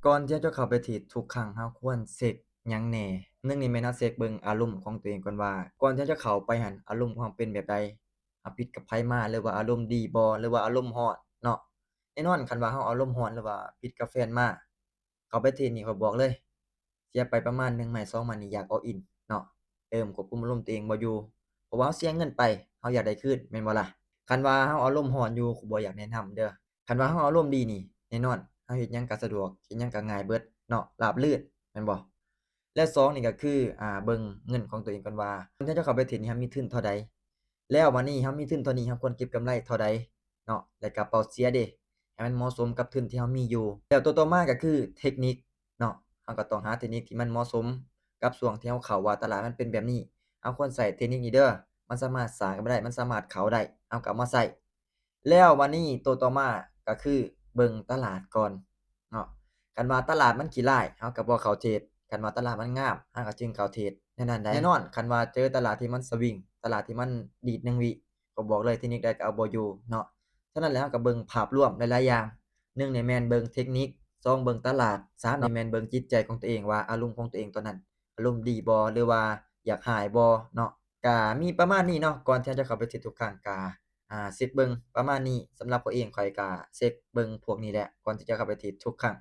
ກ່ອນທີ່ເຮົາຈະເຂົ້າໄປເທຣດທຸກຄັ້ງ ເຮົາຄວນເຊັກຫຍັງແດ່? ໜຶ່ງນີ້ແມ່ນເຮົາເຊັກເບິ່ງອາລົມຂອງຕົວເອງກ່ອນວ່າ ກ່ອນທີ່ເຮົາຈະເຂົ້າໄປຫັ້ນ ອາລົມຂອງເຮົາເປັນແບບໃດ? ເຮົາຜິດກັບໃຜມາ ຫຼືວ່າອາລົມດີບໍ່ ຫຼືວ່າອາລົມຮ້ອນເນາະ. ແນ່ນອນ ຄັນວ່າເຮົາອາລົມຮ້ອນ ຫຼືວ່າຜິດກັບແຟນມາ ເຂົ້າໄປເທຣດນີ້ ຂ້ອຍບອກເລີຍ ເສຍໄປປະມານໜຶ່ງໄມ້ສອງໄມ້ນີ້ ຢາກ all in ເນາະ. ເລີ່ມຄວບຄຸມອາລົມຕົວເອງບໍ່ຢູ່ ເພາະວ່າເຮົາເສຍເງິນໄປ ເຮົາຢາກໄດ້ຄືນ ແມ່ນບໍ່ລະ? ຄັນວ່າເຮົາອາລົມຮ້ອນຢູ່ ຂ້ອຍບໍ່ຢາກແນະນຳເດີ້. ຄັນວ່າເຮົາອາລົມດີນີ້ ແນ່ນອນ ເຮົາເຮັດຫຍັງກໍສະດວກ ເຮັດຫຍັງກໍງ່າຍເບິດເນາະ ລາບລື່ນ ແມ່ນບໍ່? ແລະ ສອງນີ້ກໍຄື ອ່າ ເບິ່ງເງິນຂອງຕົວເອງກ່ອນວ່າ ກ່ອນທີ່ເຮົາຈະເຂົ້າໄປເທຣດນີ້ ເຮົາມີທຶນເທົ່າໃດ? ແລ້ວບາດນີ້ເຮົາມີທຶນເທົ່ານີ້ ເຮົາຄວນເກັບກຳໄລເທົ່າໃດເນາະ? ແລະ ກະເປົາເສຍເດ ໃຫ້ມັນເໝາະສົມກັບທຶນທີ່ເຮົາມີຢູ່. ແລ້ວຕົວຕໍ່ມາກໍຄືເທັກນິກເນາະ ເຮົາກໍຕ້ອງຫາເທັກນິກທີ່ມັນເໝາະສົມກັບຊ່ວງທີ່ເຮົາເຂົ້າ ວ່າຕະຫຼາດມັນເປັນແບບນີ້ ເຮົາຄວນໃຊ້ເທັກນິກນີ້ເດີ້ ມັນສາມາດສ້າງກຳໄລ ມັນສາມາດເຂົ້າໄດ້ ເຮົາກໍເອົາມາໃຊ້. ແລ້ວບາດນີ້ໂຕຕໍ່ມາກໍຄືເບິ່ງຕະຫຼາດກ່ອນເນາະ. ຄັນວ່າຕະຫຼາດມັນຂີ້ຮ້າຍ ເຮົາກໍບໍ່ເຂົ້າເທຣດ, ຄັນວ່າຕະຫຼາດມັນງາມ ເຮົາກໍຈຶ່ງເຂົ້າເທຣດ ແນວນັ້ນໃດ໋. ແນ່ນອນ ຄັນວ່າເຈີຕະຫຼາດທີ່ມັນສະວິງ ຕະຫຼາດທີ່ມັນດີດໜຶ່ງວິ ກໍບອກເລີຍ ເທັກນິກໃດກໍເອົາບໍ່ຢູ່ເນາະ. ສະນັ້ນແລ້ວ ເຮົາກໍເບິ່ງພາບລວມຫຼາຍໆຢ່າງ, ໜຶ່ງນີ້ແມ່ນເບິ່ງເທັກນິກ, ສອງເບິ່ງຕະຫຼາດ, ສາມນີ້ແມ່ນເບິ່ງຈິດໃຈຂອງຕົວເອງວ່າ ອາລົມຂອງຕົວເອງຕອນນັ້ນ ອາລົມດີບໍ່ ຫຼືວ່າຢາກຮ້າຍບໍ່ເນາະ. ກະມີປະມານນີ້ເນາະ ກ່ອນທີ່ເຮົາຈະເຂົ້າໄປເທຣດທຸກຄັ້ງ ກະ ອ່າ ເຊັກເບິ່ງປະມານນີ້. ສຳລັບຂ້ອຍເອງ ຂ້ອຍກະເຊັກເບິ່ງພວກນີ້ແຫຼະ ກ່ອນທີ່ຈະເຂົ້າໄປເທຣດທຸກຄັ້ງ.